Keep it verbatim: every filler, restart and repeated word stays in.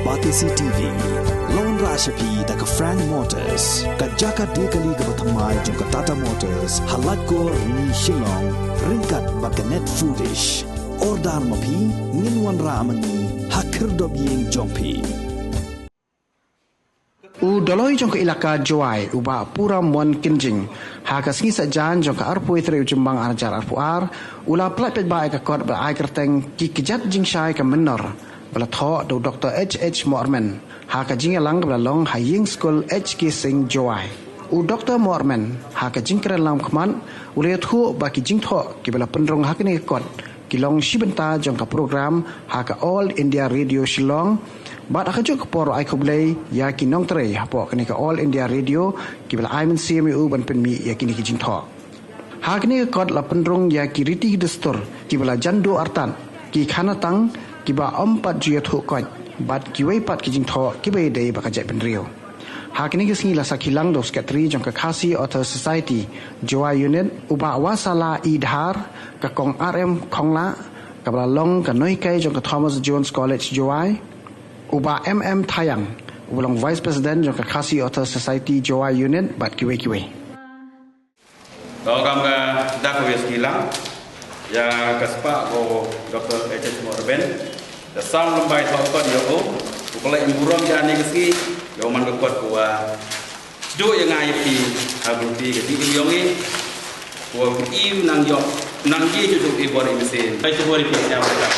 Batesi T V. Long rah sha phi da ka Frank Motors, ka jaka de kali kaba thymmai jong ka Tata Motors, ha Laitkor Rni Shillong, ryngkat bad ka Net Foodish. Order ma phi, ngin wanrah ma ngi ha khyrdop ïing jong phi. U Doloi jong ka Elaka Jowai, u Bah Puramon Kynjing, ha ka sngi Saitjaiñ jong ka arphew tarik u Jymmang ar hajar arphew ar, u la pyllait paidbah ïa ka kot ba ai kyrteng Ki Kjat Jingshai ka Mynnor, ba la thoh da u Doktor H H Mohrmen, ha ka jingïalang kaba la long ha ïing skul H K Singh Jowai. U Doktor Mohrmen, ha ka jingkren lang khmat, u la ïathuh ba ki jingthoh kiba la pynrung ha kane ka kot ki long shi bynta jong ka program ha ka All India Radio Shillong, bad ha kajuh ka por u ai khublei ïa ki nongtrei hapoh kane ka All India Radio kiba la ai mynsiem ïa u ban pynmih ïa kine ki jingthoh. Ha kane ka kot la pynrung ïa ki riti ki dustur kiba la jan duh artat, ki khana tang kiba ym pat ju ïathuh koit, bad kiwei pat ki jingthoh kiba ïadei bad ka jaitbynriew. Ha kane ka sngi la sakhi lang da u Secretary jong ka Khasi Authors Society Jowai Unit, u Bah Wasala E Dhar, ka Kong R M Khonglah, kaba la long ka nonghikai jong ka Thomas Jones College Jowai, u Bah M M Thayang, uba long Vice President jong ka Khasi Authors Society Jowai Unit, bad kiwei kiwei. Donkam ka dak ka wei sngi lang ïa ka spah ko Doktor H H Mohrmen. Da sam lem bai thok kot ïa u, u pynlait burom ïa ne ka sngi, ïa u man ka kot ko wa sduk ïa nga ïa phi, ha bulti ka ti ïong i, ko wa i nang ïong, nang i ju i bor i mesin. Bai ju bor i phi siam ka.